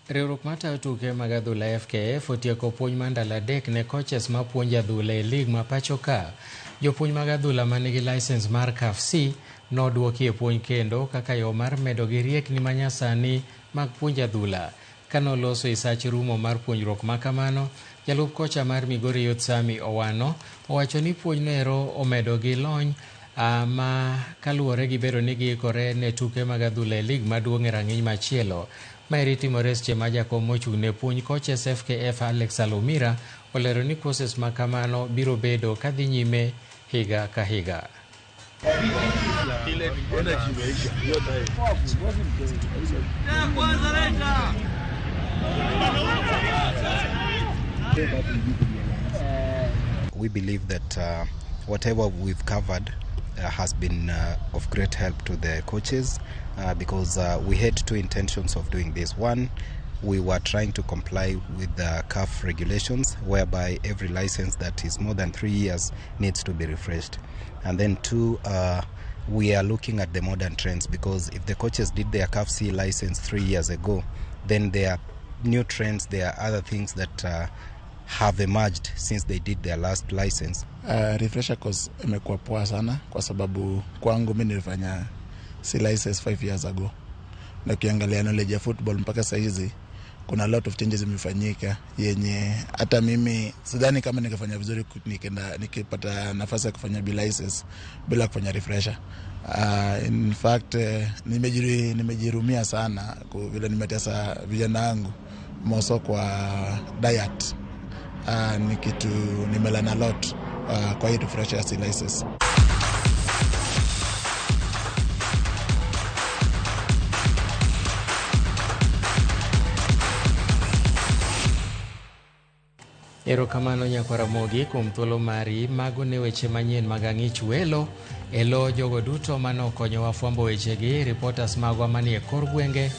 Riwruok matayo tuke mag adhula FKF otieko puonj mar ndalo 3 ne coaches mapuonjo adhula e lig ma pacho ka. Jopuonj mag adhula manigi license mar CAF C noduoki e puonj kendo kaka yo mar medo gi riekni manyasani mag puonjo adhula. Kanoloso e sach rumo mar puonjruok ma kamano, jalup kocha mar Migori Youth Sami Owano owacho ni puonj noero omedo gi lony ma kaluwore gi bedo ni giikore ne tuke mag adhula e lig maduong' e rang'iny machielo. Maeri timore seche ma jakom mochung' ne puonj coaches FKF Alex Alumira olero ni courses ma kamano biro bedo kadhi nyime higa ka higa. We believe that whatever we've covered has been of great help to the coaches because we had two intentions of doing this. One, we were trying to comply with the CAF regulations, whereby every license that is more than 3 years needs to be refreshed. And then two, we are looking at the modern trends, because if the coaches did their CAF C license 3 years ago, then there are new trends, there are other things that have emerged since they did their last license. Refresher course imekuwa poa sana kwa sababu kwangu mimi nilifanya C license 5 years ago. Na ukiangalia knowledge ya football mpaka saa hizi kuna lot of changes imefanyika yenye hata mimi sidhani kama ningefanya vizuri nikipata nafasi ya kufanya B license bila kufanya refresher. In fact, nimejirumia sana kwa vile nimetesa vijana wangu moso kwa diet. Ni kitu nimelearn a lot kwa hii refresher C license. Erokamano nyakwar Ramogi kuom thuolo mari. Mago ne weche manyien mag Ang'ich Welo. E lo jogo duto mane okonyowa fwambo wechegi, reporters magwa manie kor gwenge.